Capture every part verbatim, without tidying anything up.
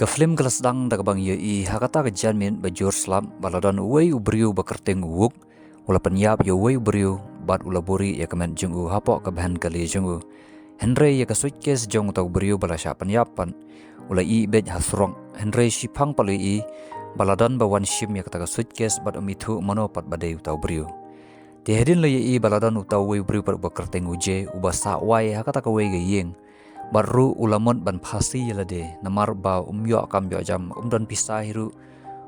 Ka film ka la sdang da kaba ngi ïohi ha kata ka janmiet ba jur slap ba la don uwei u briew ba kyrteng u Wook, u la pynïap ïa uwei u briew bad u la buhrieh ïa ka met jong u hapoh ka bynta kali jong u. Hynrei ïa ka suitcase jong uta u briew ba la shah pynïap pat, u la ïeh beit ha surok. Hynrei shiphang pat la ïohi ba la don ba wan shim ïa kata ka suitcase bad um ithuh mano pat ba dei uta u briew. Te hadien la ïohi ba la don uta uwei u briew pat uba kyrteng u Jay uba sah wai ha kata kawei ka ïing. Bad ruh u la mut ban phasi ïa lade namar ba um ïoh kam ïoh jam, um don pisa hi ruh,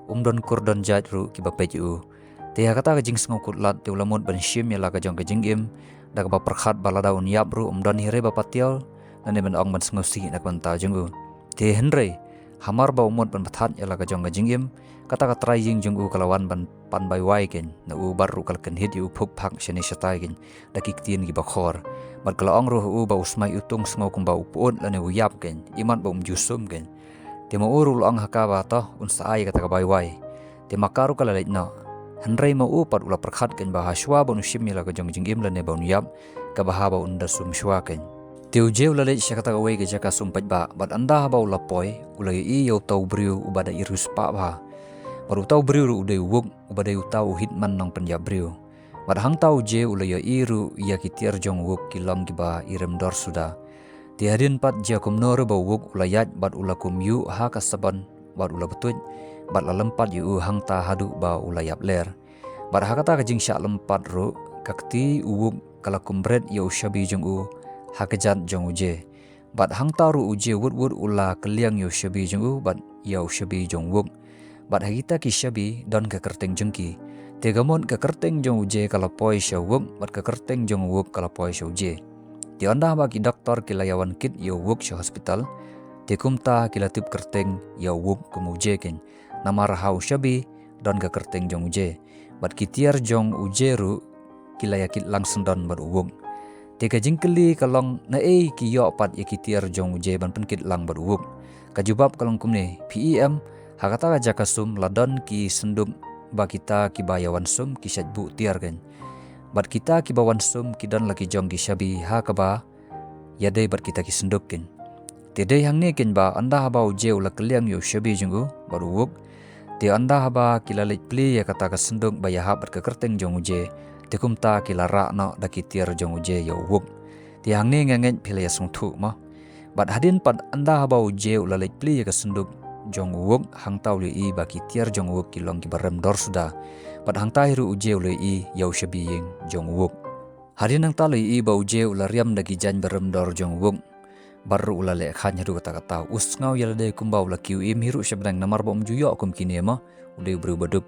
um don kur don jait ruh kiba peit ïa u. Te ha kata ka jingsngew kut lad te u la mut ban shim ïa la ka jong ka jingim da kaba pyrkhat ba lada un ïap ruh um don hi re ba patiaw lane ban ong ban sngewsih na ka bynta jong u. Te hynrei hamar ba u mut ban pynthat ïa la ka jong ka jingim, kata ka trai ïing jong u ka la wan ban pan bai wai kein, na u bad ruh ka la kynhit ïa u phuk phak shane shatai kein da ki ktien kiba khor. Bad ka la ong ruh ha u ba u smai u tung sngew kumba u pyut lane u ïap kein, imat ba um ju sum kein. Te ma u ruh u la ong ha ka ba to un sa ai kata ka bai wai. Te ma ka ruh ka la leit noh. Hynrei ma u pat u la pyrkhat kein ba ha shuwa ba un shim ïa la ka jong jingim lane ba un ïap, kaba haba un da sum shuwa kein. Te u Jay u la leit sha kata kawei ka jaka sum paidbah bad ynda haba u la poi u la ïohi ïa uta u briew uba da i riewspah bha. Bad uta u briew ruh u dei u Wook uba dei uta u hitman nongpynïap briew. Bad hangta u Jay u la ïohi ruh ïa ki tiar jong u Wook ki long kiba i rem dor suda. Te hadien pat jia kumno ruh ba u Wook u la ïaid bad u la kum ïuh ha ka sabon bad u la btuid bad la lympat ïa u hangta haduh ba u la ïap ler. Bad ha kata ka jingshah lympat ruh ka kti u Wook ka la kum bret ïa u shabi jong u ha ka jat jong u Jay. Bad hangta ruh u Jay wut wut u la kylliang ïa u shabi jong u bad ïa u shabi jong u Wook. Bad ha kita ki shabi don ka kyrteng jong ki. Te ka mut ka kyrteng jong u Jay ka la poi sha u Wook bad ka kyrteng jong u Wook ka la poi sha u Jay. Te ynda ba ki doktor ki la ïa wan kit ïa u Wook sha hospital, te kumta ki la tip kyrteng ïa u Wook kum u Jay kein. Namar ha u shabi don ka kyrteng jong u Jay. Bad ki tiar jong u Jay ruh ki la ïa kit lang syndon bad u Wook. Te ka jingkylli ka long naei ki ïoh pat ïa ki tiar jong u Jay ban pynkit lang bad u Wook. Ka jubab ka long kumne, phi i em, ha kata ka jaka sum la don ki synduk ba kita kiba ïa wan sum ki shait buh tiar kein. Bad kita kiba wan sum ki don la ki jong ki shabi ha kaba ïadei bad kita ki synduk kein. Te dei hangne kein ba ynda haba u Jay u la kylliang ïa u shabi jong u bad u Wook. Te ynda haba ki la leit plie ïa kata ka synduk ba ïahap bad ka kyrteng jong u Jay, te kumta ki la rah noh da ki tiar jong u Jay ïa u Wook. Te hangne nga ngeit phi la ïa sngewthuh mo. Bad hadien pat ynda haba u Jay u la leit plie ïa ka synduk jong u Wook, hangta u la ïohi ba ki tiar jong u Wook ki long kiba rem dor suda. Bad hangta hi ruh u Jay u la ïohi ïa u shabi ïing jong u Wook. Hadien nangta la ïohi ba u Jay u la riam da ki jaiñ ba rem dor jong u Wook. Bad ruh u la leh khaiñ haduh katta katta. U sngew ïa lade kumba u la kiew im hi ruh sha bneng namar ba um ju ïoh kum kine mo, u dei u briew ba duk.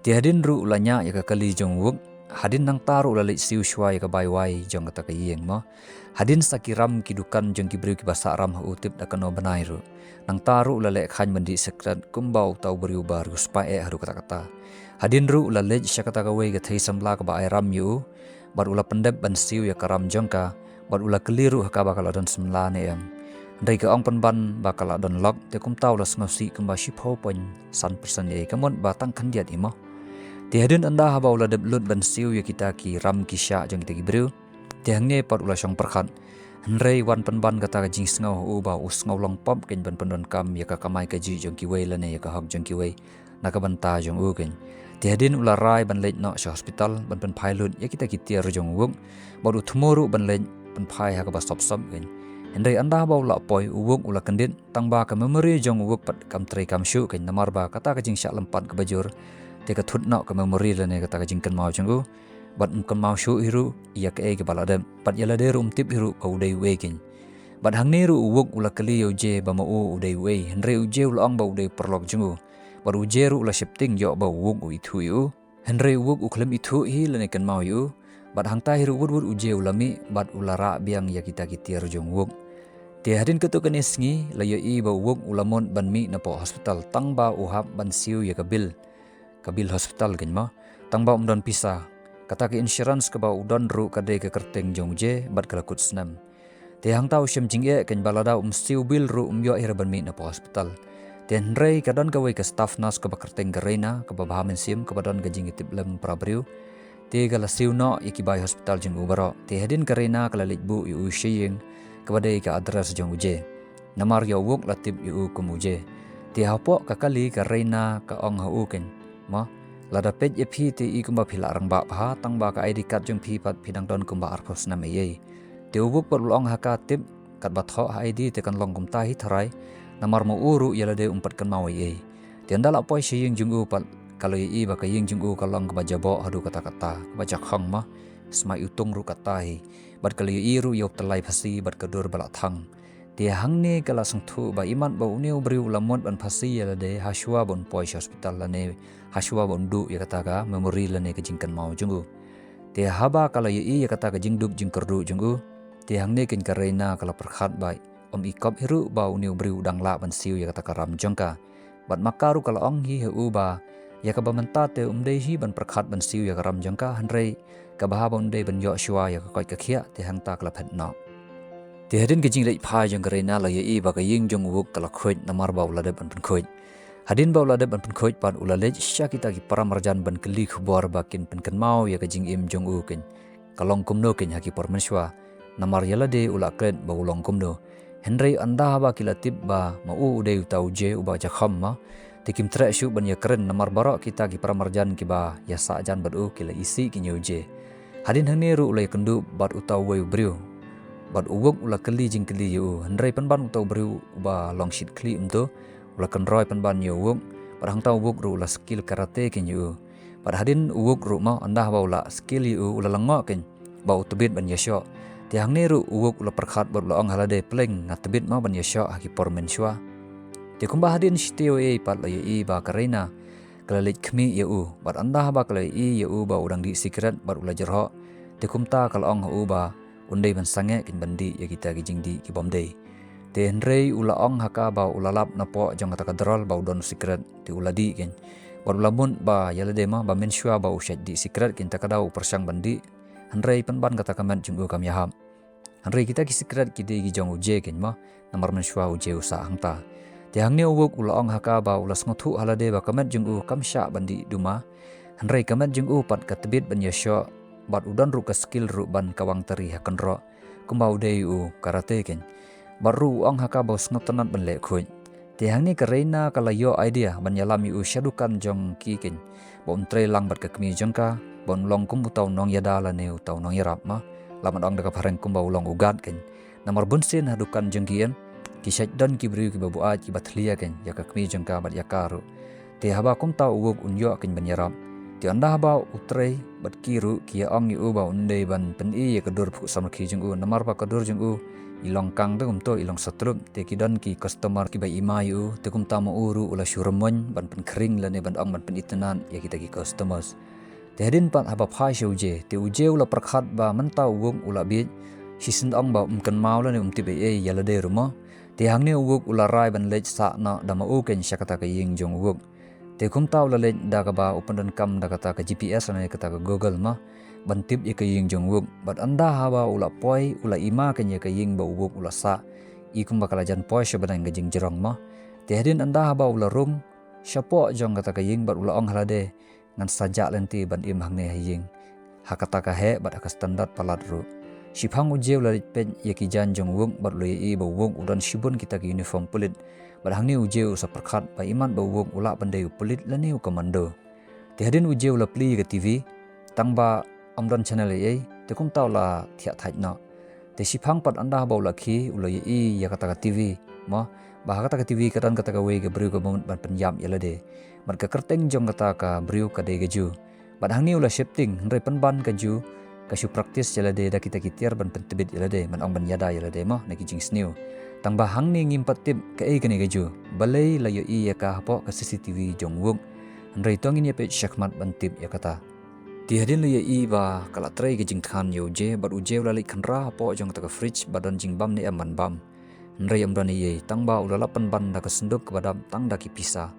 Te hadien ruh u la ñiah ïa ka kali jong u Wook. Hadien nangta ruh u la leit siew shuwa ïa ka bai wai jong kata ka ïing mo. Hadien sa ki ram ki dukan jong ki briew kiba sah ram ha u tip da kano bnai ruh. Nangta ruh u la leh khaiñ ban dih sikret kumba uta u briew ba riewspah eh haduh katta katta. Hadien ruh u la leit sha kata kawei ka thei samla kaba ai ram ïa u. Bad u la pyndep ban siew ïa ka ram jong ka, bad u la kylli ruh ha ka ba ka la don samla ne em. Hynrei ka ong pynban ba ka la don lok, te kumta u la sngewsih kumba shiphew point san percent ïa ka mut ba tang khyndiat hi mo. Te hadien ynda haba u la dep lut ban siew ïa kita ki ram ki shah jong kita ki briew, te hangne pat u la shong pyrkhat. Hynrei wan pynban kata ka jingsngew ha u ba u sngew long pop kein ban pyndonkam ïa ka kamai kajih jong kiwei lane ïa ka hok jong kiwei na ka bynta jong u kein. Te hadien u la rai ban leit noh sha hospital ban pynphai lut ïa kita ki tiar jong u Wook. Bad u thmu ruh ban leit pynphai ha kaba sop sop kein. Hynrei ynda haba u la poi u Wook u la kyndit tang ba ka memory jong u Wook pat kam trei kam shuh kein namar ba kata ka jingshah lympat kaba jur. Te ka thut noh ka memory lane kata ka jingkynmaw jong u. Bad um kynmaw shuh hi ruh ïa kaei kaba la dep. Bad ïa lade ruh um tip hi ruh ba u dei uei kein. Bad hangne ruh u Wook u la kylli ïa u Jay ba ma u u dei uei. Hynrei u Jay u la ong ba u dei u paralok jong u. Bad u Jay ruh u la sheptieng ïoh ba u Wook u ithuh ïa u. Hynrei u Wook u khlem ithuh hi lane kynmaw ïa u. Bad hangta hi ruh wut wut u Jay u la mih bad u la rah biang ïa kita ki tiar jong u Wook. Te hadien katto katne sngi la ïohi ba u Wook u la mut ban mih napoh hospital tang ba u hap ban siew ïa ka bill. Ka bill hospital kein mo. Tang ba um don pisa. Kata ka insurance kaba u don ruh ka dei ka kyrteng jong u Jay bad ka la kut snem. Te hangta u shem jingeh kein ba lada um siew bill ruh um ïoh hi ruh ban mih napoh hospital. Te hynrei ka don kawei ka staff nurse kaba kyrteng ka Reina kaba bha mynsiem kaba don ka jingïatiplem lem para briew. Te ka la siew noh ïa ki bai hospital jong u baroh. Te hadien ka Reina ka la leit buh ïa u sha ïing kaba dei ka address jong u Jay. Namar ïa u Wook la tip ïa u kum u Jay. Te hapoh ka kali ka Reina ka ong ha u keiñ, mo, lada peit ïa phi te i kumba phi la rangbah bha, tangba ka I D card jong phi pat phi dang don kumba arphew snem ei ei. Te u Wook pat u la ong ha ka, tip, katba thoh ha I D te kan long kumta hi tharai, namar ma u ruh ïa lade um pat kynmaw ei ei. Te ynda la poi sha ïing jong u pat ka la ïohi ba ka ïing jong u ka long kaba jaboh haduh katta katta, kaba jakhong, mo, smai u tung ruh katta hi. Bad ka la ïohi ruh ïa u tyllai phasi bad ka dur ba la thang. Te hangne ka la sngewthuh ba imat ba une u briew u la mut ban phasi ïa lade hashwa ban poi sha hospital lane hashwa ban duh ïa kata ka memory lane ka jingkynmaw jong u. Te haba ka la ïohi ïa kata ka jingduk jingkyrduh jong u, te hangne keiñ ka Reina ka la pyrkhat ba ym i kop hi ruh ba une u briew u dang lah ban siew ïa kata ka ram jong ka. Bad ma ka ruh ka la ong hi ha u ba ïa kaba mynta te um dei hi ban pyrkhat ban siew ïa ka ram jong ka, hynrei kaba haba un dei ban ïoh shuwa ïa ka koit ka khiah te hangta ka la phet noh. Te hadien ka jingleit phai jong ka Reina la ïohi ba ka ïing jong u Wook ka la khuid namar ba u la dep ban pynkhuid. Hadien ba u la dep ban pynkhuid pat u la leit sha kita ki para marjan ban kylli khubor ba kin pynkynmaw ïa ka jingim jong u keiñ ka long kumno keiñ ha ki por mynshuwa. Namar ïa lade u la klet ba u long kumno. Hynrei ynda haba ki la tip ba ma u u dei uta u Jay uba jakhom, ma, te kim treh shuh ban ïakren namar baroh kita ki para marjan kiba ïasah jan bad u ki la isih keiñ ïa u Jay. Hadien hangne ruh u la ïakynduh bad uta uwei u briew. Bad u Wook u la kylli jingkylli ïa u, hynrei pynban uta u briew uba long shit khlieh mynta u la kynroi pynban ïa u Wook. Bad hangta u Wook ruh u la skill karate keiñ ïa u. Bad hadien u Wook ruh, ma, ynda haba u la skill ïa u, u la lyngngoh keiñ ba u tbit ban ïashoh. Te hangne ruh u Wook u la pyrkhat bad u la ong ha lade, pleng nga tbit, ma, ban ïashoh ha ki por mynshuwa. Te kumba hadien shi taïew pat la ïohi ba ka Reina ka la leit khmih ïa u, bad ynda haba ka la ïohi ïa u ba u dang dih sikret bad u la jyrhoh, te kumta ka la ong ha u ba un dei ban sangeh keiñ ban dih ïa kita ki jingdih ki bym dei. Te hynrei u la ong ha ka ba u la lap napoh jong kata ka drol ba u don sikret, te u la dih keiñ. Bad u la mut ba ïa lade, ma, ba mynshuwa ba u shait dih sikret keiñ, te ka daw u pyrshang ban dih, hynrei pynban kata ka met jong u kam ïahap. Hynrei kita ki sikret ki dei ki jong u Jay keiñ, ma, namar mynshuwa u Jay u sah hangta. Te hangne u Wook u la ong ha ka ba u la sngewthuh ha lade ba ka met jong u kam shah ban dih duma. Hynrei ka met jong u pat ka tbit ban ïashoh, bad u don ruh ka skill ruh ban kawang tari ha kynroh, kumba u dei u karate keiñ. Bad ruh u ong ha ka ba u sngewtynnat ban leh khuid. Te hangne ka Reina ka la ïoh idea ban ïalam ïa u sha dukan jong ki keiñ, ba un trei lang bad ka kmie jong ka, ba un long kum uta u nongïada lane uta u nongïarap, ma, lada ong da ka phareng kumba u long u guard keiñ. Namar bunsien ha dukan jong ki, em, ki shait don ki briew kiba buaid kiba thlia keiñ ïa ka kmie jong ka bad ïa ka ruh. Te haba kumta u Wook un ïoh keiñ ban ïarap. Te ynda haba u trei bad ki ruh ki ïa ong ïa u ba un dei ban pyni ïa ka dur phuh samrkhie jong u, namar ba ka dur jong u i long kang, te kumta i long satlup, te ki don ki customer kiba i ma ïa u, te kumta ma u ruh u la shu rymmuiñ ban pynkhring lane ban ong ban pynitynnad ïa kita ki customers. Te hadien pat haba phai sha u Jay, te u Jay u la pyrkhat ba mynta u Wook u la bieit, shisien ong ba um kynmaw lane um tip ei ei ïa lade ruh, ma. Te hangne u Wook u la rai ban leit sah noh da ma u keiñ sha kata ka ïing jong u Wook. Te kumta u la leit da kaba u pyndonkam da kata ka G P S lane kata ka Google, ma, ban tip ïa ka ïing jong u Wook. Bad ynda haba u la poi u la i ma keiñ ïa ka ïing ba u Wook u la sah, i kumba ka la jan poi sha bneng ka jingjrong, ma. Te hadien ynda haba u la rung shapoh jong kata ka ïing bad u la ong ha lade, ngan sa jah lynti ban im hangne ha ïing, ha kata ka heh bad ha ka standard palat ruh. Shiphang u Jay u la leit peit ïa ki jaiñ jong u Wook bad u la ïohi ba u Wook u don shibun kita ki uniform pulit. Bad hangne u Jay u sa pyrkhat ba imat ba u Wook u lah ban dei u pulit lane u commando. Te hadien u Jay u la plie ïa ka T V, tang ba ym don channel ei ei, te kumta u la thiah thait noh. Te shiphang pat ynda haba u la khie u la ïohi ïa kata ka T V, ma, ba ha kata ka T V ka don kata kawei ka briew kaba mut ban pynïap ïa lade. Bad ka kyrteng jong kata ka briew ka dei ka Ju. Bad hangne u la sheptieng, hynrei pynban ka Ju ka shu practice ïa lade da kita ki tiar ban pyntbit ïa lade, ban ong ban ïada ïa lade, ma, na ki jingsniew. Tang ba hangne ngim pat tip kaei kane ka Ju. Balei la ïohi ïa ka hapoh ka C C T V jong u Wook. Hynrei to ngin ïa peit shakhmat ban tip ïa kata. Te hadien la ïohi ba ka la trei ka jingthngan ïa u Jay, bad u Jay u la leit khynra hapoh jong kata ka fridge ba don jingbam ne em ban bam. Hynrei ym don ei ei, tang ba u la lap pynban da ka synduk kaba dap tang da ki pisa.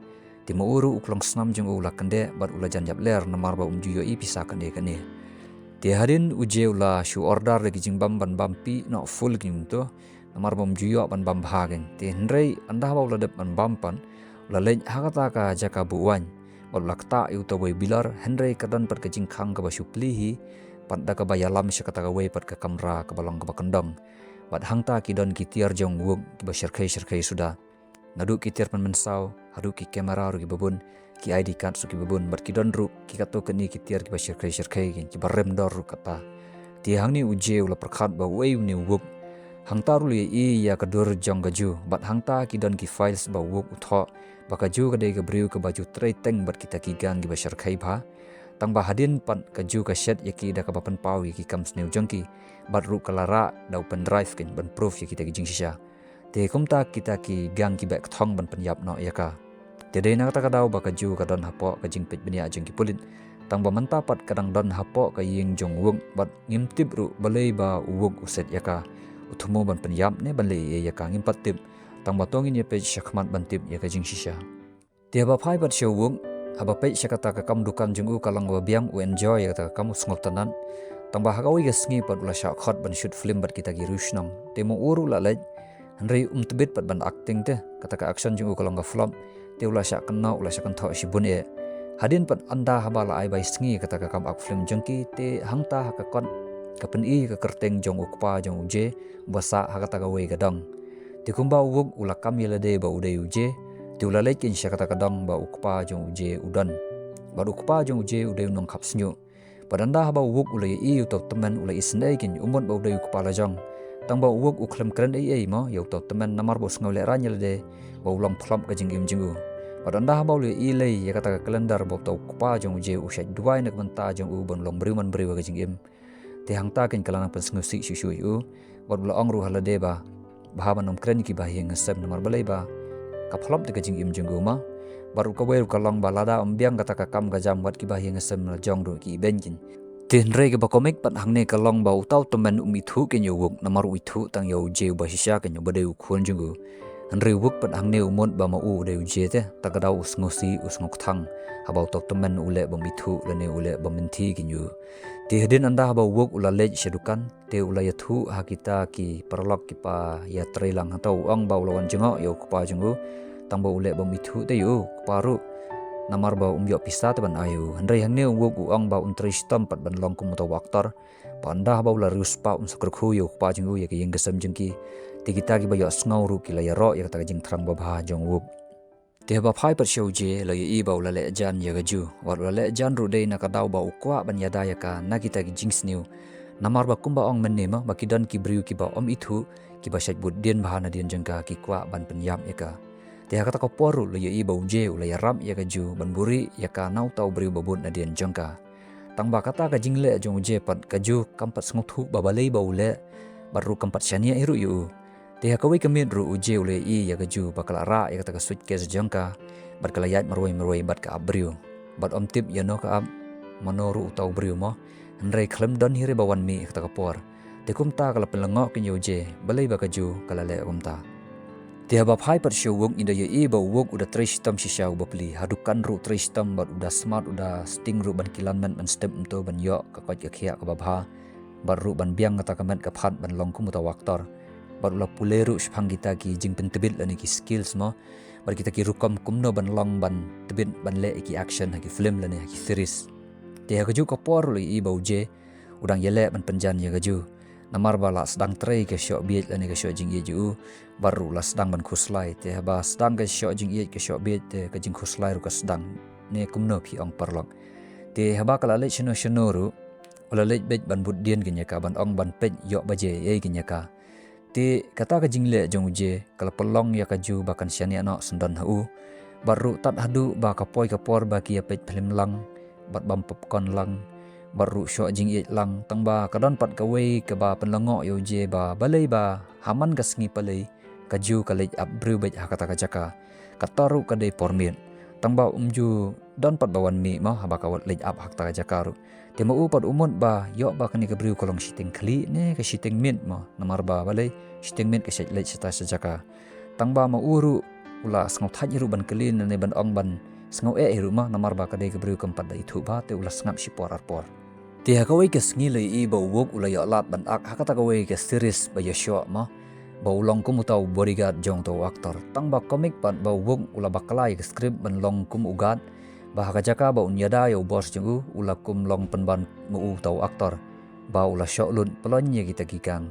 Te ma u ruh u khlong snam jong u u la kyndeh bad u la jan ïap ler namar ba um ju ïohi pisa kane kane. Te hadien u Jay u la shu order da ki jingbam ban bam phi noh full kine mynta, namar ba um ju ïoh ban bam bha keiñ. Te hynrei ynda haba u la dep ban bam pat, u la leit ha kata ka jaka buh waiñ bad u la ktah ïa uta uwei u bilor, hynrei ka don pat ka jingkhang kaba shu plie hi, pat da kaba ïalam sha kata kawei pat ka kamra kaba long kaba kyndong. Bad hangta ki don ki tiar jong u Wook kiba shyrkhei shyrkhei suda. Naduh ki tiar pynmynsaw haduh ki kamera ruh kiba bun, ki I D card ruh kiba bun, bad ki don ruh ki katto katne ki tiar kiba shyrkhei shyrkhei, kiba rem dor ruh kata. Te hangne u Jay u la pyrkhat ba uei une u Wook. Hangta ruh u la ïohi ïa ka dur jong ka Ju, bad hangta ki don ki files ba u Wook u thoh ba ka Ju ka dei ka briew kaba ju trei teng bad kita ki gang kiba shyrkhei bha. Tang ba hadien pat ka Ju ka shet ïa ki da kaba pynpaw ïa ki kam sniew jong ki, bad ruh ka la rah da u pendrive kein ban proof ïa kita ki jingshisha. Te kumta kita ki gang ki beh kthong ban pynïap noh ïa ka. Te dei na kata ka daw ba ka Ju ka don hapoh ka jingpeit bniah jong ki pulit. Tang ba mynta pat ka dang don hapoh ka ïing jong u Wook, bad ngim tip ruh balei ba u Wook u set ïa ka. U thmu ban pynïap ne ban leh ei ei ïa ka, ngim pat tip. Tang ba to ngin ïa peit shakhmat ban tip ïa ka jingshisha. Te haba phai pat sha u Wook, haba peit sha kata ka kam dukan jong u, ka long kaba biang, u enjoy ïa kata ka kam, u sngewtynnat. Tang ba ha kawei ka sngi pat u la shah khot ban shoot film bad kita ki riewshnong. Te ma u ruh u la leit, hynrei um tbit pat ban acting te, kata ka action jong u ka long ka flop. Te u la shah kynnoh, u la shah kynthoh shibun eh. Hadien pat ynda haba la ai bai sngi kata ka kam act film jong ki, te hangta ha ka kot ka pyni ka kyrteng jong u kpa jong u Jay, ba sah ha kata kawei ka dong. Te kumba u Wook u la kam ïa lade ba u dei u Jay, te u la leit kein sha kata ka dong ba u kpa jong u Jay u don. Bad u kpa jong u Jay u dei u nongkhap shñiuh. Bad ynda haba u Wook u la ïohi ïa uta u tymmen, u la isynei kein, u mut ba u dei u kpa lajong. Tang ba u Wook u khlem kren ei ei mo ïa uta u tymmen, namar ba u sngew lehraiñ ïa lade ba u long phlop ka jingim jong u. Bad ynda haba u la ïohi lei ïa kata ka calendar ba uta u kpa jong u Jay u shait duwai na ka bynta jong u ban long briew man briew ha ka jingim, te hangta kein ka la nang pynsngewsih shuh shuh ïa u. Bad u la ong ruh ha lade ba bha ban ym kren ïa ki bahaïing hasem, namar balei ba ka phlop te ka jingim jong u mo. Bad ruh kawei ruh ka long ba lada ym biang kata ka kam ka jam, wat ki bahaïing hasem la jong ruh ki ibeiñ kein. Te hynrei kaba komik pat hangne ka long ba uta u tymmen um ithuh kein ïa u Wook, namar u ithuh tang ïa u Jay uba shisha kein, uba dei u khun jong u. Hynrei u Wook pat hangne u mut ba ma u u dei u Jay te, ta ka daw u sngewsih, u sngewkthang haba uta u tymmen u leh bym ithuh lane u leh bym mynthi kein ïa u. Te hadien ynda haba u Wook u la leit sha dukan, te u la ïathuh ha kita ki paralok kiba ïatrei lang, hangta u ong ba u la wan jngoh ïa u kpa jong u, tang ba u leh bym ithuh te ïa u kpa ruh, namar ba um ïoh pisa te ban ai ïa u. Hynrei hangne u Wook u ong ba un trei shitom pat ban long kum uta u actor. Bad ynda haba u la riewspah, un sa kyrkhu ïa u kpa jong u, ïa ka ïing ka sem jong ki. Te kita kiba ïohsngew ruh ki la ïaroh ïa kata ka jingthrang babha jong u Wook. Te haba phai pat sha u Jay, la ïohi ba u la leh jan ïa ka Ju. Wat u la leh jan ruh dei na ka daw ba u kwah ban ïada ïa ka na kita ki jingsniew. Namar ba kumba ong mynne mo, ba ki don ki briew kiba ym ithuh, kiba shait bud dien bha nadien jong ka, ki kwah ban pynïap ïa ka. Te ha kata ka por ruh la ïohi ba u Jay u la ïarap ïa ka Ju ban buhrieh ïa ka na uta u briew ba bud nadien jong ka. Tang ba kata ka jingleh jong u Jay pat, ka Ju kam pat sngewthuh ba balei ba u leh, bad ruh kam pat shaniah hi ruh ïa u. Te ha kawei ka miet ruh u Jay u la ïohi ïa ka Ju ba ka la rah ïa kata ka suitcase jong ka, bad ka la ïaid marwei marwei bad ka ap briew. Bad ym tip ïano ka ap, mano ruh uta u briew mo. Hynrei khlem don hi re ba wan mih ha kata ka por. Te kumta ka la pynlyngngoh kein ïa u Jay balei ba ka Ju ka la leh kumta. Te haba phai pat sha u Wook, ngi da ïohi ba u Wook u da trei shitom shisha, u bapli ha dukan ruh u trei shitom, bad u da smat, u da sting ruh ban kilan met, ban step kumto, ban ïoh ka koit ka khiah kaba bha, bad ruh ban biang kata ka met ka phad ban long kum uta u actor. Bad u la pule ruh shaphang kita ki jingpyntbit lane ki skills mo, bad kita ki rukom kumno ban long ban tbit ban leh ïa ki action ha ki film lane ha ki series. Te ha kajuh ka por ruh la ïohi ba u Jay u dang ïaleh ban pynjan ïa ka Ju. Namar ba la sdang trei ka shoh bieit lane ka shoh jingïeit jong u, bad ruh la sdang ban khuslai. Te haba sdang ka shoh jingïeit ka shoh bieit, te ka jingkhuslai ruh ka sdang, ne kumno phi ong paralok. Te haba ka la leit shano shano ruh, u la leit beit ban bud dien kein ïa ka, ban ong ban peit ïoh ba jia ei ei kein ïa ka. Te kata ka jingleh jong u Jay ka la pynlong ïa ka Ju ba kan shaniah noh syndon ha u. Bad ruh tad haduh ba ka poi ka por ba ki ïa peit phlim lang, bad bam popcorn lang, bad ruh shoh jingïeit lang, tang ba ka don pat kawei kaba pynlyngngoh ïa u Jay ba balei ba ha man ka sngi palei ka Ju ka leit ap briew beit ha kata ka jaka. Kata ruh ka dei por miet. Tang ba um ju don pat ba wan mih mo haba ka leit ap ha kata ka jaka ruh. Te ma u pat u mut ba ïoh ba kane ka briew ka long shiteng khlieh ne ka shiteng miet mo, namar ba balei, shiteng miet ka shait leit shata sha jaka. Tang ba ma u ruh u la sngewthait hi ruh ban kylli ne ban ong ban sngew eh hi ruh mo, namar ba ka dei ka briew kam pat da ithuh bha, te u la sngap shi por ar por. Te ha kawei ka sngi la ïohi ba u Wook u la ïoh lad ban ak ha kata kawei ka series ba ïashoh mo, ba u long kum uta u bodyguard jong uta u actor. Tang ba comic pat ba u Wook u la bakla ïa ka script ban long kum u guard, ba ha ka jaka ba un ïada ïa u boss jong u, u la kum long pynban ma u uta u actor, ba u la shoh lut pynlong ïa kita ki gang.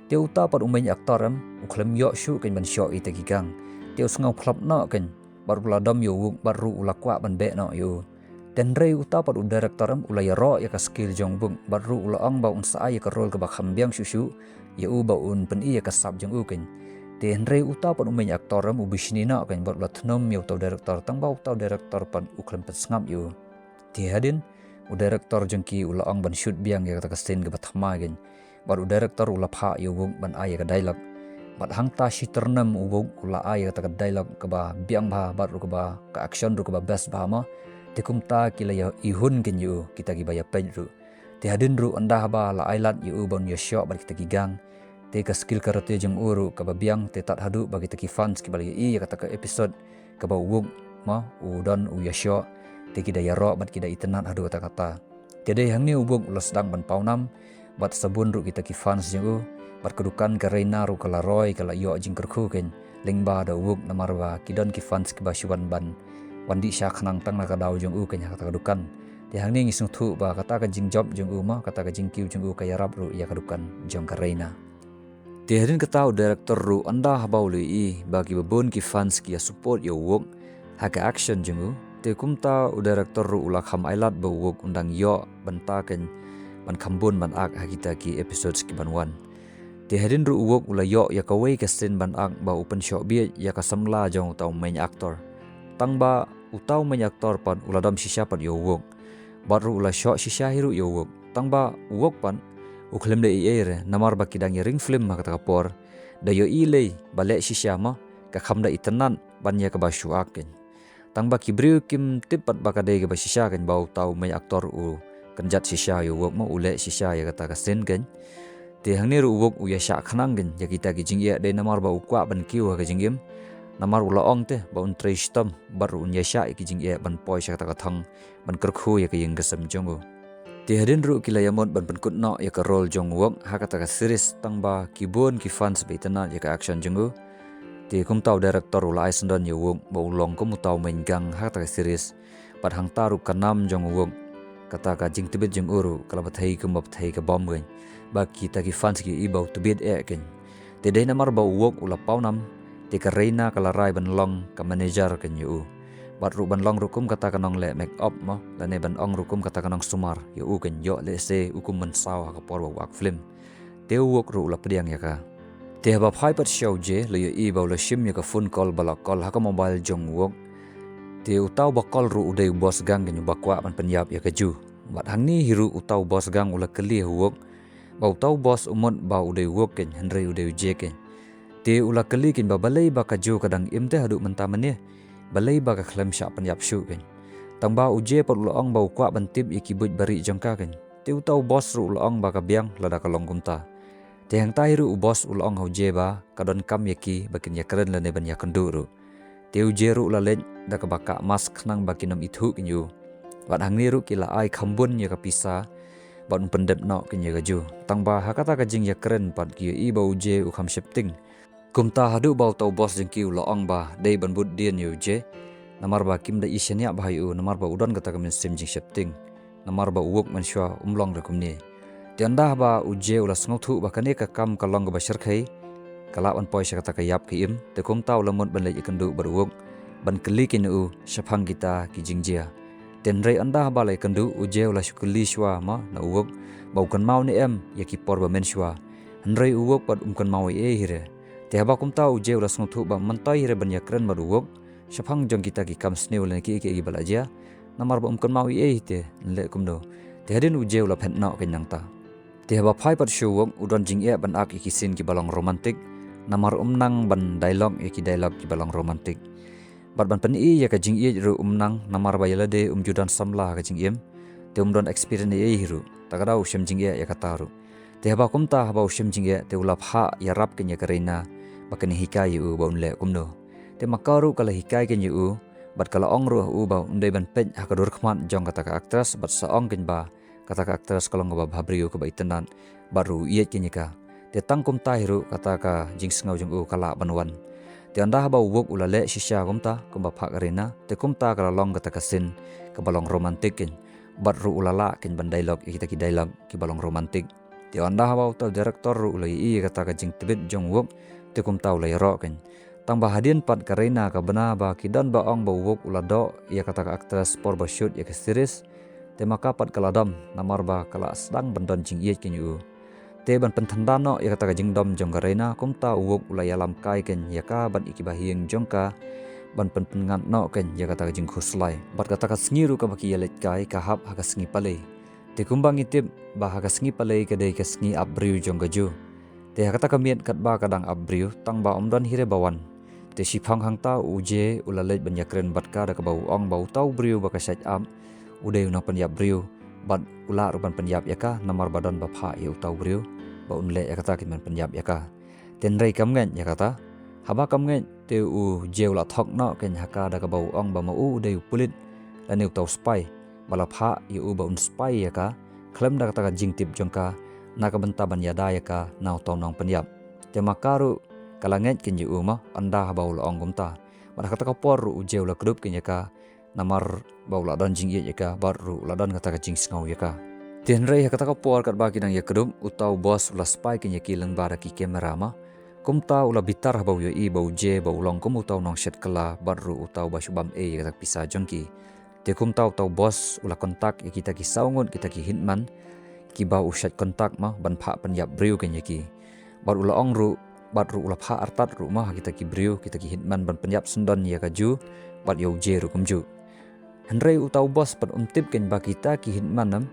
Te uta pat u main actor em, u khlem ïoh shuh kein ban shoh ïa kita ki gang. ïa u sngew phlop noh kein, bad u la dom ïa u Wook, bad ruh u la kwah ban beh noh ïa u. Te hynrei uta pat u director em u la ïaroh ïa ka skill jong u Wook, bad ruh u la ong ba un sa ai ïa ka role kaba kham biang shuh shuh ïa u, ba un pyni ïa ka sap jong u kein. Te hynrei uta pat u main actor em u bishni noh kein, bad u la thnum ïa uta u director, tang ba uta u director pat u khlem pynsngap ïa u. Te hadien u director jong ki u la ong ban shoot biang ïa kata ka scene kaba thymmai kein, bad u director u la phah ïa u Wook ban ai ïa ka dialogue. Bad hangta shi tyrnem u Wook u la ai ïa kata ka dialogue kaba biang bha, bad ruh kaba ka action ruh kaba best bha mo. Te kumta ki la ïa ihun kein ïa u kita kiba ïa peit ruh. Te hadien ruh ynda haba la ai lad ïa u ban ïa shoh bad kita ki gang, te ka skill karate jong u ruh kaba biang, te tad haduh ba kita ki fans kiba la ïohi ïa kata ka episode kaba u Wook mo u don u ïa shoh, te ki da ïaroh bad ki da itynnad haduh katta katta. Te dei hangne u Wook u la sdang ban pawnam, bad sabun ruh kita ki fans jong u, bad ka dukan ka Reina ruh ka la roi, ka la ïoh jingkyrkhu kein lyngba da u Wook, namar ba ki don ki fans kiba shu wan ban wan dih sha khnang tang na ka daw jong u kein ha kata ka dukan. Te hangne ngi sngewthuh ba kata ka jingjop jong u mo, kata ka jingkiew jong u ka ïarap ruh ïa ka dukan jong ka Reina. Te hadien kata u director ruh ynda haba u la ïohi ba kiba bun ki fans ki ïa support ïa u Wook ha ka action jong u, te kumta u director ruh u la kham ai lad ba u Wook un dang ïoh bynta kein ban kham bun ban ak ha kita ki episodes ki ban wan. Te hadien ruh u Wook u la ïoh ïa kawei ka scene ban ak ba u pynshoh bieit ïa ka samla jong uta u main actor. Tang ba uta u main actor pat u la dom shisha pat ïa u Wook, bad ruh u la shoh shisha hi ruh ïa u Wook. Tang ba u Wook pat u khlem leh ei ei re, namar ba ki dang ïa ring film ha kata ka por. Da ïohi lei ba leh shisha mo, ka kham da itynnad ban ïa kaba shu ak kein. Tang ba ki briew kim tip pat ba ka dei kaba shisha kein ba uta u main actor u kynjat shisha ïa u Wook mo, u leh shisha ïa kata ka scene kein. Te hangne ruh u Wook u ïa shah khnang kein ïa kita ki jingeh, dei namar ba u kwah ban kiew ha ka jingim, namar u la ong te ba un trei shitom bad ruh un ïa shah ïa ki jingeh ban poi sha kata ka thong ban kyrkhu ïa ka ïing ka sem jong u. Te hadien ruh ki la ïa mut ban pynkut noh ïa ka role jong u Wook ha kata ka series, tang ba ki bun ki fans ba itynnad ïa ka action jong u. Te kumta u director u la ai syndon ïa u Wook ba u long kum uta u main gang ha kata ka series. Bad hangta ruh ka nam jong u Wook, kata ka jingtbit jong u ruh ka la bthei kumba bthei ka bom kein, ba kita ki fans ki ïohi ba u tbit eh kein. Te dei namar ba u Wook u la pawnam, te ka Reina ka la rai ban long ka manager kein ïa u, bad ruh ban long ruh kum kata ka nongleh make up mo, lane ban ong ruh kum kata ka nongsumar ïa u kein, ïoh lehse u kum mynsaw ha ka por ba u ak film. Te u Wook ruh u la pdiang ïa ka. Te haba phai pat sha u Jae, la ïohi ba u la shim ïa ka phone call ba la call ha ka mobile jong u Wook. Te uta uba call ruh u dei u boss gang kein uba kwah ban pynïap ïa ka Ju. Bad hangne hi ruh uta u boss gang u la kylli ha u Wook ba uta u boss u mut ba u dei u Wook kein, hynrei u dei u Jae kein. Te u la kylli kein ba balei ba ka Ju ka dang im te haduh mynta mynne, balei ba ka khlem shah pynïap shuh kein. Tang ba u Jae pat u la ong ba u kwah ban tip ïa ki buit barieh jong ka kein. Te uta u boss ruh u la ong ba ka biang lada ka long kumta. Te hangta hi ruh u boss u la ong ha u Jae ba ka donkam ïa ki ba kin ïakren lane ban ïakynduh ruh. Te u Jae ruh u la leit da kaba kah mask khnang ba kin ym ithuh kein ïa u. Bad hangne ruh ki la ai kham bun ïa ka pisa bad un pyndep noh kein ïa ka Ju. Tang ba ha kata ka jingïakren pat ki ïohi ba u Jae u kham sheptieng. Kumta haduh ba uta u boss jong ki u la ong ba dei ban bud dien ïa u Jae, namar ba kim da i shaniah bha ïa u, namar ba u don kata ka mynsiem jingsheptieng, namar ba u Wook mynshuwa um long re kumne. Te ynda ba u Jae u la sngewthuh ba kane ka kam ka long kaba shyrkhei, ka lah ban poi sha kata ka ïap ka im, te kumta u la mut ban leit ïakynduh bad u Wook ban kylli kein ïa u shaphang kita ki jingjia. Te hynrei ynda ba la ïakynduh, u Jae u la shu kylli shuwa ma na u Wook ba u kynmaw ne em ïa ki por ba mynshuwa. Hynrei u Wook pat um kynmaw ei ei hi re. Te haba kumta u Jae u la sngewthuh ba mynta hi re ban ïakren bad u Wook shaphang jong kita ki kam sniew lane kiei kiei ba la jia, namar ba um kynmaw ei ei hi te yn leh kumno. Te hadien u Jae u la phet noh kein nangta. Te haba phai pat sha u Wook u don jingeh ban ak ïa ki scene kiba long romantic, namar um nang ban dialogue ïa ki dialogue kiba long romantic. Bad ban pyni ïa ka jingïeit ruh um nang, namar ba ïa lade um ju don samla ha ka jingim, te um don experience ei ei hi ruh. Ta ka daw u shem jingeh ïa kata ruh. Te haba kumta haba u shem jingeh te u la phah ïarap kein ïa ka Reina ba kan hikai ïa u ba un leh kumno. Te ma ka ruh ka la hikai kein ïa u bad ka la ong ruh ha u ba un dei ban peit ha ka dur khmat jong kata ka actress bad sa ong kein ba kata ka actress ka long kaba bhabriew kaba itynnad bad ruh u ïeit kein ïa ka. Te tang kumta hi ruh kata ka jingsngew jong u ka lah ban wan. Te ynda haba u Wook u la leh shisha kumta kumba phah ka Reina, te kumta ka la long kata ka scene kaba long romantic kein, bad ruh u la lah kein ban dialogue ïa kita ki dialogue kiba long romantic. Te ynda haba uta u director ruh u la ïohi ïa kata ka jingtbit jong u Wook, te kumta u la ïaroh kein. Tang ba hadien pat ka Reina ka bna ba ki don ba ong ba u Wook u la doh ïa kata ka actress por ba shoot ïa ka series. Te ma ka pat ka la dom, namar ba ka la sdang ban don jingïeit kein ïa u. Te ban pynthanda noh ïa kata ka jingdom jong ka Reina, kumta u Wook u la ïalam kai kein ïa ka bad ïa ki bahaïing jong ka ban pynpynngat noh kein ïa kata ka jingkhuslai. Bad kata ka sngi ruh kaba ki ïaleit kai ka hap ha ka sngi Palei. Te kumba ngi tip ba ha ka sngi Palei ka dei ka sngi ap briew jong ka Jew. Te ha kata ka miet katba ka dang ap briew, tang ba ym don hi re ba wan. Te shiphang hangta u Jay u la leit ban ïakren bad ka da kaba u ong ba uta u briew ba ka shait ap u dei u nongpynïap briew, bad u lah ruh ban pynïap ïa ka namar ba don ba phah ïa uta u briew ba un leh ïa kata, kin ban pynïap ïa ka. Te hynrei kam ngeit ïa kata. Haba kam ngeit te u Jay u la thok noh kein ha ka da kaba u ong ba ma u u dei u pulit lane uta u spy ba la phah ïa u ba un spy ïa ka, khlem da kata ka jingtip jong ka, na ka bynta ban ïada ïa ka na uta u nongpynïap. Te ma ka ruh ka la ngeit kein ïa u, ma ynda haba u la ong kumta. Bad ha kata ka por ruh u Jay u la kdup kein ïa ka, namar ba u la don jingïeit ïa ka bad ruh u la don kata ka jingsngew ïa ka. Te hynrei ha kata ka por katba ki dang ïakdup, uta u boss u la spy kein ïa ki lyngba da ki kamera, ma kumta u la bitar haba u ïohi ba u Jay ba u long kum uta u nongshet kylla bad ruh uta uba shu bam ei ïa kata ka pisa jong ki. Te kumta uta u boss u la contact ïa kita ki saw ngut kita ki hitman kiba u shait contact, ma ban phah pynïap briew kein ïa ki. Bad u la ong ruh, bad ruh u la phah artat ruh, ma ha kita ki briew kita ki hitman ban pynïap syndon ïa ka Jew bad ïa u Jay ruh kumjuh. Hynrei uta u boss pat um tip kein ba kita ki hitman, em,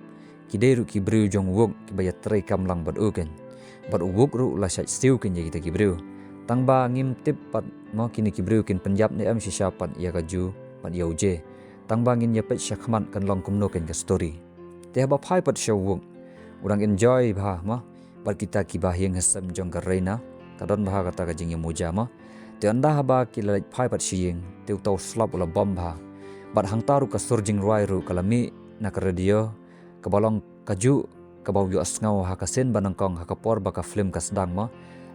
ki dei ruh ki briew jong u Wook kiba ïatrei kam lang bad u kein. Bad u Wook ruh u la shait siew kein ïa kita ki briew. Tang ba ngim tip pat, ma kine ki briew kin pynïap ne em shisha pat ïa ka Jew bad ïa u Jay. Tang ba ngin ïa peit shakhmat kan long kumno kein ka story. Te haba phai pat sha u Wook, u dang enjoy bha, ma bad kita ki bahaïing hasem jong ka Reina. Ka don bha kata ka jingïamuja, ma. Te ynda haba ki la leit phai pat sha ïing, te uta u slap u la bom bha. Bad hangta ruh ka sur jingrwai ruh ka la mih na ka radio, kaba long kajuh kaba u ïohsngew ha ka sien ba nyngkong ha ka por ba ka film ka sdang, ma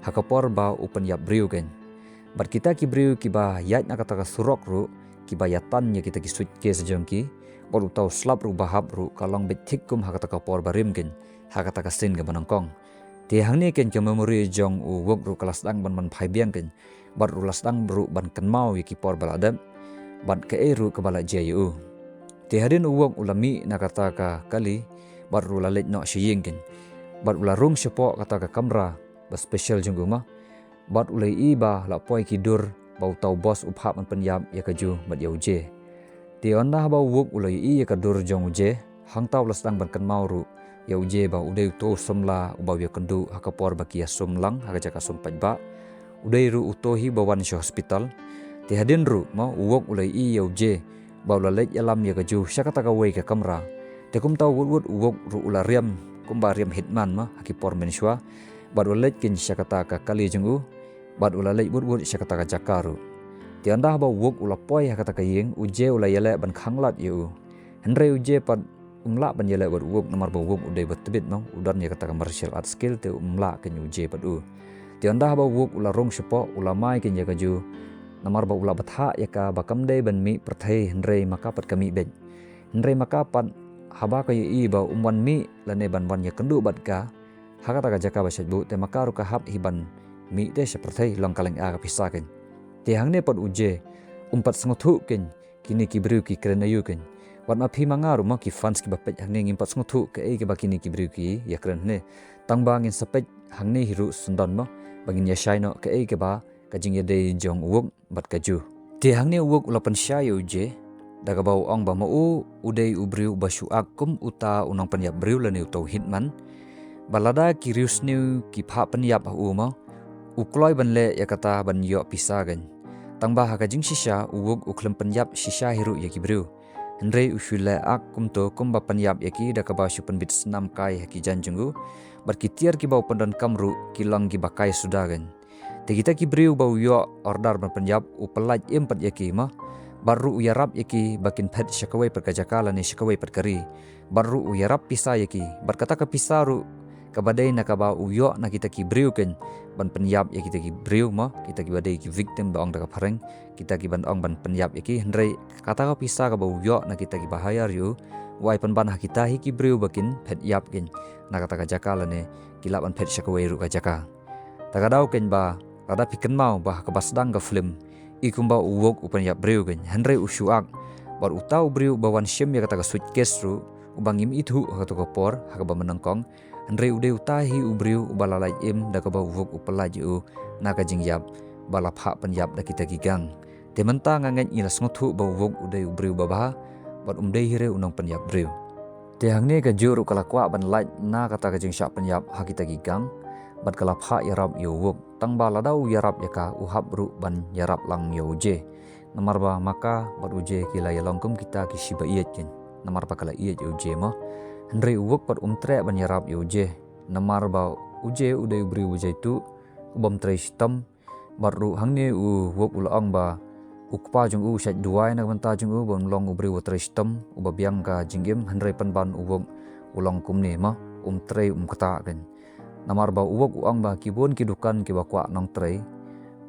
ha ka por ba u pynïap briew kein. Bad kita ki briew kiba ïaid na kata ka surok ruh, kiba ïatan ïa kita ki suitcase jong ki, bad uta u slap ruh ba hap ruh ka long beit thik kum ha kata ka por ba rim kein, ha kata ka sien kaba nyngkong. Te hangne kein ka memory jong u Wook ruh ka la sdang ban ban phai biang kein, bad ruh la sdang ruh ban kynmaw ïa ki por ba la dep, bad kaei ruh kaba la jia ïa u. Te hadien u Wook u la mih na kata ka kali, bad ruh la leit noh sha ïing kein, bad u la rung shapoh kata ka kamra ba special jong u, ma bad u la ïohi ba la poi ki dur ba uta u boss u phah ban pynïap ïa ka Jew bad ïa u Jay. Te ynda haba u Wook u la ïohi ïa ka dur jong u Jay, hangta u la sdang ban kynmaw ruh ïa u Jay ba u dei uto u samla uba u ïakynduh ha ka por ba ki ïasum lang ha ka jaka sum paidbah. U dei ruh uto hi ba wan sha hospital. Te hadien ruh, ma u Wook u la ïohi ïa u Jay ba u la leit ïalam ïa ka Jew sha kata kawei ka kamra. Te kumta wut wut u Wook ruh u la riam kumba riam hitman, ma ha ki por mynshuwa. Bad u la leit kein sha kata ka kali jong u, bad u la leit wut wut sha kata ka jaka ruh. Te ynda haba u Wook u la poi ha kata ka ïing, u Jay u la ïaleh ban khanglad ïa u. Hynrei u Jay pat um lah ban ïaleh bad u Wook namar ba u Wook u dei ba tbit, ma u don ïa kata ka martial arts skill, te um lah kein u Jay bad u. Te ynda haba u Wook u la rung shapoh, u la mai kein ïa ka Jew namar ba u la bthah ïa ka ba kam dei ban mih pyrthei, hynrei ma ka pat ka mih beit. Hynrei ma ka pat, haba ka ïohi ba um wan mih lane ban wan ïakynduh bad ka ha kata ka jaka ba shait buh, te ma ka ruh ka hap hi ban mih te sha pyrthei, long ka lynga ka pisa kein. Te hangne pat u Jay um pat sngewthuh kein kine ki briew ki kren aïu kein. Wat ma phi ma nga ruh, ma ki fans kiba peit hangne, ngim pat sngewthuh kaei kaba kine ki briew ki ïakren hangne. Tang ba ngin sa peit hangne hi ruh syndon, ma ba ngin ïashai noh kaei kaba ka jingïadei jong u Wook bad ka Jew. Te hangne u Wook u la pynshai ïa u Jay da kaba u ong ba ma u u dei u briew uba shu ak kum uta u nongpynïap briew lane uta u hitman. Ba lada ki riewsniew ki phah pynïap ha u, ma u kloi ban leh ïa kata ban ïoh pisa kein. Tang ba ha ka jingshisha u Wook u khlem pynïap shisha hi ruh ïa ki briew. Hynrei u shu leh ak kumto kumba pynïap ïa ki da kaba shu pynbit snam kai ha ki jaiñ jong u. Bad ki tiar kiba u pyndonkam ruh ki long kiba kai suda kein. Te kita ki briew ba u ïoh order ban pynïap, u pyllait im pat ïa ki, ma bad ruh u ïarap ïa ki ba kin phet sha kawei pat ka jaka lane sha kawei pat ka ri. Bad ruh u ïarap pisa ïa ki, bad kata ka pisa ruh kaba dei na kaba u ïoh na kita ki briew kein ban pynïap ïa kita ki briew, ma kita kiba dei ki victim ba ong da ka phareng, kita kiban ong ban pynïap ïa ki. Hynrei kata ka pisa kaba u ïoh na kita kiba hire ïa u, u ai pynban ha kita hi ki briew ba kin phet ïap kein na kata ka jaka lane ki lah ban phet sha kawei ruh ka jaka. Ta ka daw kein ba Lada phi kynmaw ba ha kaba sdang ka film, i kumba u Wook u pynïap briew kein, hynrei u shu ak. Bad uta u briew uba wan shim ïa kata ka suitcase ruh, uba ngim ithuh ha kata ka por, ha kaba mynnyngkong, hynrei u dei uta hi u briew uba la lait im da kaba u Wook u pyllait ïa u na ka jingïap ba la phah pynïap da kita ki gang. Te mynta nga ngeit ngi la sngewthuh ba u Wook u dei u briew babha, bad um dei hi re u nongpynïap briew. Te hangne kajuh ruh ka la kwah ban lait na kata ka jingshah pynïap ha kita ki gang, bad ka la phah ïarap ïa u Wook. Tang ba lada u ïarap ïa ka, u hap ruh ban ïarap lang ïa u Jae. Namar ba ma ka bad u Jae ki la ïalong kum kita ki shi ba ïeit kein. Namar ba ka la ïeit ïa u Jae mo. Hynrei u Wook pat um treh ban ïarap ïa u Jae. Namar ba u Jae u dei u briew u jaituh, u bym trei shitom, bad ruh hangne u Wook u la ong ba u kpa jong u u shait duwai na ka bynta jong u, ba un long u briew uba trei shitom, uba biang ka jingim, hynrei pynban u Wook u long kumne mo, um trei um ktah kein. Namar ba u Wook u ong ba ki bun ki dukan kiba kwah nongtrei.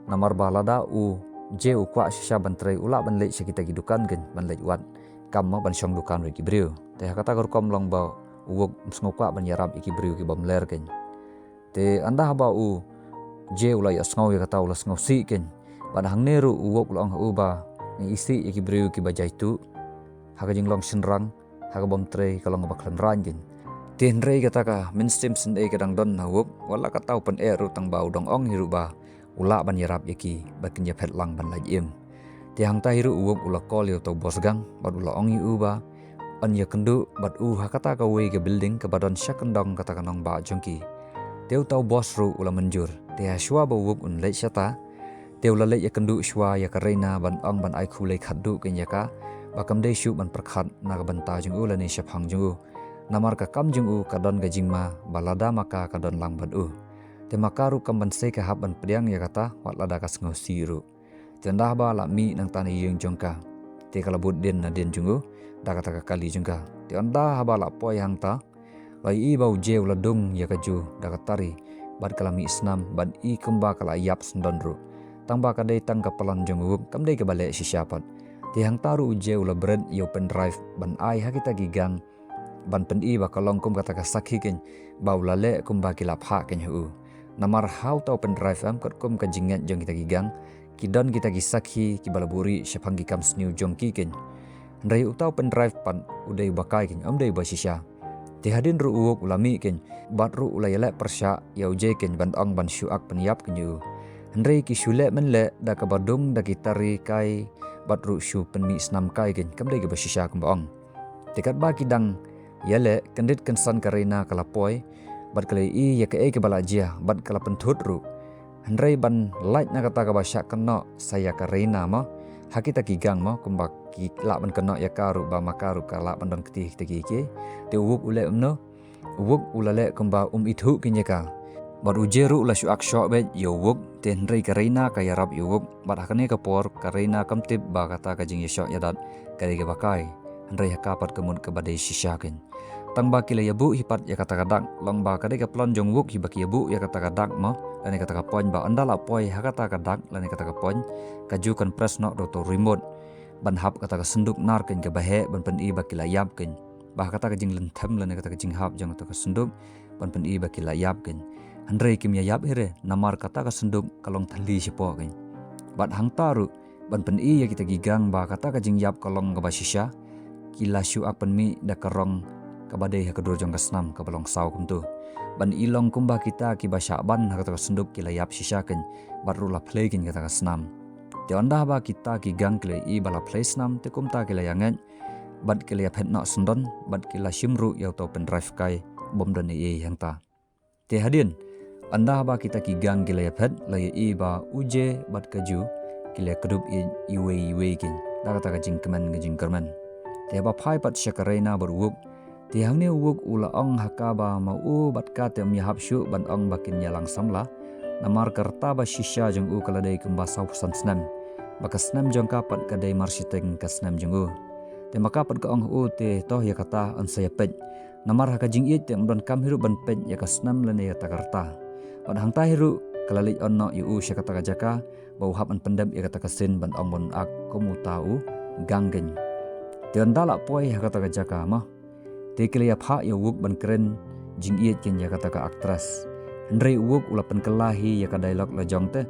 Namar ba lada u Jae u kwah shisha ban trei, u lah ban leit sha kita ki dukan kein, ban leit wad kam mo, ban shong dukan bad ki briew. Te ha kata ka rukom long ba u Wook um sngew kwah ban ïarap ïa ki briew ki bym ler kein. Te ynda haba u Jae u la ïohsngew ïa kata, u la sngewsih kein. Bad hangne ruh u Wook u la ong ha u ba, ngi isih ïa ki briew kiba jaituh ha ka jinglong shynrang, ha ka bym trei ka long kaba khlem rang kein. Te hynrei kata ka mynsiem syndei ka dang don ha u Wook, wat la kata u pyneh ruh, tang ba u dang ong hi ruh ba u lah ban ïarap ïa ki ba kin ïaphet lang ban lait im. Te hangta hi ruh u Wook u la call ïa uta u boss gang, bad u la ong ïa u ba yn ïakynduh bad u ha kata kawei ka building kaba don sha kyndong kata ka nongbah jong ki. Te uta u boss ruh u la mynjur. Te ha shuwa ba u Wook un leit shata, te u la leit ïakynduh shuwa ïa ka Reina ban ong ban ai khublei khatduh kein ïa ka, ba kam dei shuh ban pyrkhat na ka bynta jong u lane shaphang jong u. Namar ka kam jong u ka don ka jingma ba lada ma ka ka don lang bad u. Te ma ka ruh kam ban sei ka hap ban pdiang ïa kata, wat lada ka sngewsih ruh. Te ynda haba la mih nangta na ïing jong ka, te ka la bud dien na dien jong u da kata ka kali jong ka. Te ynda haba la poi hangta, la ïohi ba u Jae u la dung ïa ka Ju da ka tari, bad ka la mih snam, bad i kumba ka la ïap syndon ruh. Tang ba ka dei tang ka plan jong u Wook, kam dei kaba leh shisha pat. Te hangta ruh u Jae u la bret ïa u pendrive ban ai ha kita ki gang, ban pyni ba ka long kum kata ka sakhi kein, ba u la leh kumba ki la phah kein ha u. Namar ha uta u pendrive em, katkum ka jingngeit jong kita ki gang, ki don kita ki sakhi kiba la buhrieh shaphang ki kam sniew jong ki kein. Hynrei uta u pendrive pat u dei uba kai kein, um dei uba shisha. Te hadien ruh u Wook u la mih kein, bad ruh u la ïaleh pyrshah ïa u Jae kein ban ong ban shu ak pynïap kein ïa u. Hynrei ki shu leh mynleh da kaba dung da ki tari kai, bad ruh shu pynmih snam kai kein, kam dei kaba shisha kumba ong. Te katba ki dang ïaleh, kyndit kynsan ka Reina ka la poi, bad ka la ïohi ïa kaei kaba la jia, bad ka la pynthut ruh. Hynrei ban lait na kata kaba shah kynnoh sa ïa ka Reina mo, ha kita ki gang mo, kumba ki lah ban kynnoh ïa ka ruh ba ma ka ruh ka lah ban don kti ha kita kiei kiei. Te u Wook u leh kumno? U Wook u la leh kumba um ithuh kein ïa ka. Bad u Jae ruh u la shu ak shoh beit ïa u Wook, te hynrei ka Reina ka ïarap ïa u Wook, bad ha kane ka por ka Reina kam tip ba kata ka jingïashoh ïadat ka dei kaba kai, hynrei ha ka pat ka mut kaba dei shisha kein. Tang ba ki la ïabuh hi pat ïa kata ka dak, long ba ka dei ka plan jong u Wook hi ba ki ïabuh ïa kata ka dak mo, lane kata ka point, ba ynda la poi ha kata ka dak lane kata ka point, ka Ju kan press noh da uta u remote ban hap kata ka synduk nar kein kaba heh, ban pyni ba ki la ïap kein. Ba ha kata ka jinglynthem lane kata ka jinghap jong kata ka synduk, ban pyni ba ki la ïap kein. Hynrei kim ïa ïap hi re, namar kata ka synduk ka long thylli shapoh kein. Bad hangta ruh, ban pyni ïa kita ki gang ba kata ka jingïap ka long kaba shisha, ki la shu ak pynmih da ka rong kaba dei ha ka dur jong ka snam kaba long saw kumto. Ban i long kumba kita kiba shah ban ha kata ka synduk ki la ïap shisha kein, bad ruh la phlei kein kata ka snam. Te ynda haba kita ki gang ki la ïohi ba la phlei snam, te kumta ki la ïangeit, bad ki la ïaphet noh syndon, bad ki la shim ruh ïa uta u pendrive kai bym don ei ei hangta. Te hadien, ynda haba kita ki gang ki la ïaphet, la ïohi ba u Jae bad ka Ju ki la ïakdup ïa iwei iwei kein da kata ka jingkmen ka jingkyrmen. Te haba phai pat sha ka Reina bad u Wook, te hangne u Wook u la ong ha ka ba ma u bad ka te ym ïahap shuh ban ong ba kin ïalang samla. Namar ka rta ba shisha jong u ka la dei kumba sawphew san snem, ba ka snem jong ka pat ka dei marshiteng ka snem jong u. Te ma ka pat ka ong ha u, te to ïa kata yn sa ïapeit. Namar ha ka jingïeit te ym donkam hi ruh ban peit ïa ka snem lane ïa kata ka rta. Bad hangta hi ruh ka la leit on noh ïa u sha kata ka jaka ba u hap ban pyndep ïa kata ka sien ban ong ban ak kum uta u gang kein. Te ynda la poi ha kata ka jaka mo, te ki la ïa phah ïa u Wook ban kren jingïeit kein ïa kata ka actress. Hynrei u Wook u la pynkylla hi ïa ka dialogue la jong te,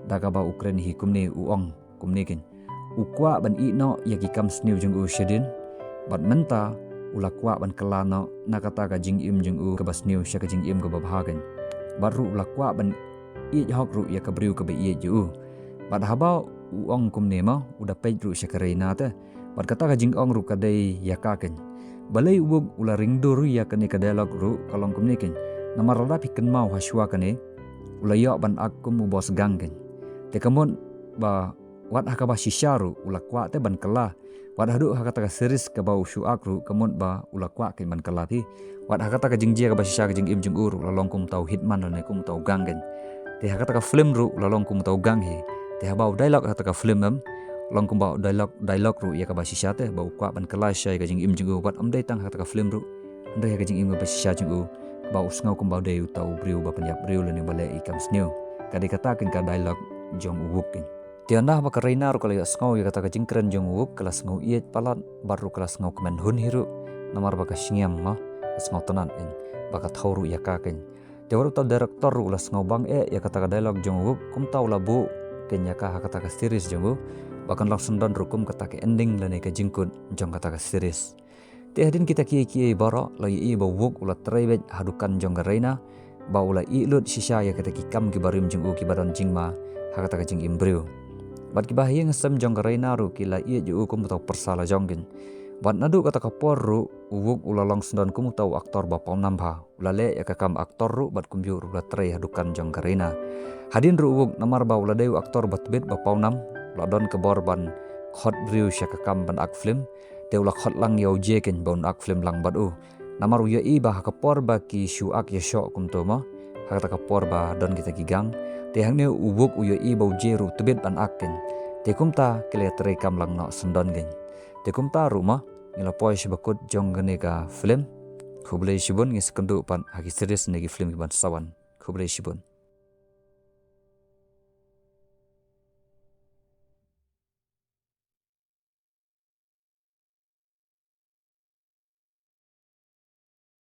da kaba u kren hi kumne, u ong kumne kein. U kwah ban ïeh noh ïa ki kam sniew jong u shadien, bad mynta u la kwah ban kylla noh na kata ka jingim jong u kaba sniew sha ka jingim kaba bha kein. Bad ruh u la kwah ban ïeit hok ruh ïa ka briew kaba ïeit ïa u. Bad haba u ong kumne mo, u da peit ruh sha ka Reina te. Bad kata ka jingong ruh ka dei ïa ka kein. Balei u Wook u la ring dur ïa kane ka dialogue ruh, ka long kumne kein. Namar lada phi kynmaw ha shuwa kane, u la ïoh ban ak kum u boss gang kein. Te ka mut ba wat ha kaba shisha ruh u la kwah te ban kylla. Wat haduh ha kata ka series kaba u shu ak ruh, ka mut ba u la kwah kein ban kylla te. Wat ha kata ka jingjia kaba shisha ka jingim jong u ruh, u la long kum uta u hitman lane kum uta u gang kein. Te ha kata ka film ruh u la long kum uta u gang hi. Te haba u dialogue ha kata ka film em, long kumba u dialogue, dialogue ruh ïa kaba shisha te, ba u kwah ban kylla shisha ïa ka jingim jong u, wat ym dei tang ha kata ka film ruh, hynrei ha ka jingim kaba shisha jong u, ba u sngew kumba u dei uta u briew ba pynïap briew lane ba leh ïa ki kam sniew. Ka dei kata kein ka dialogue jong u Wook kein. Te ynda ba ka Reina ruh ka la ïohsngew ïa kata ka jingkren jong u Wook, ka la sngew ïeit palat, bad ruh ka la sngew kmen hun hi ruh, namar ba ka shngiam mo, ka sngewtynnad kein ba ka thew ruh ïa ka kein. Te wat uta u director ruh u la sngew bang eh ïa kata ka dialogue jong u Wook, kumta u la buh kein ïa ka ha kata ka series jong u, ba kan long syndon ruh kum kata ka ending lane ka jingkut jong kata ka series. Te hadien kita kiei kiei baroh, la ïohi ba u Wook u la trei beit ha dukan jong ka Reina, ba u la ïeh lut shisha ïa kita ki kam kiba rim jong u kiba don jingma ha kata ka jingim briew. Bad kiba ha ïing ha sem jong ka Reina ruh ki la ïeit ïa u kum uta u pyrsa la jong kein. Bad naduh kata ka por ruh u Wook u la long syndon kum uta u actor ba pawnam bha. U la leh ïa ka kam actor ruh bad kumjuh ruh u la trei ha dukan jong ka Reina. Hadien ruh u Wook, namar ba u la dei u actor ba tbit ba pawnam, u la don ka bor ban khot briew sha ka kam ban ak film. Te u la khot lang ïa u Jae kein ba un ak film lang bad u. Namar u ïohi ba ha ka por ba ki shu ak ïashoh kumto mo, ha kata ka por ba don kita ki gang, te hangne u Wook u ïohi ba u Jae ruh u tbit ban ak kein. Te kumta ki la ïatrei kam lang noh syndon kein. Te kumta ruh mo, ngi la poi sha ba kut jong kane ka film. Khublei shibun, ngin sa ïakynduh pat ha ki series ne ki film kiban sa wan. Khublei shibun.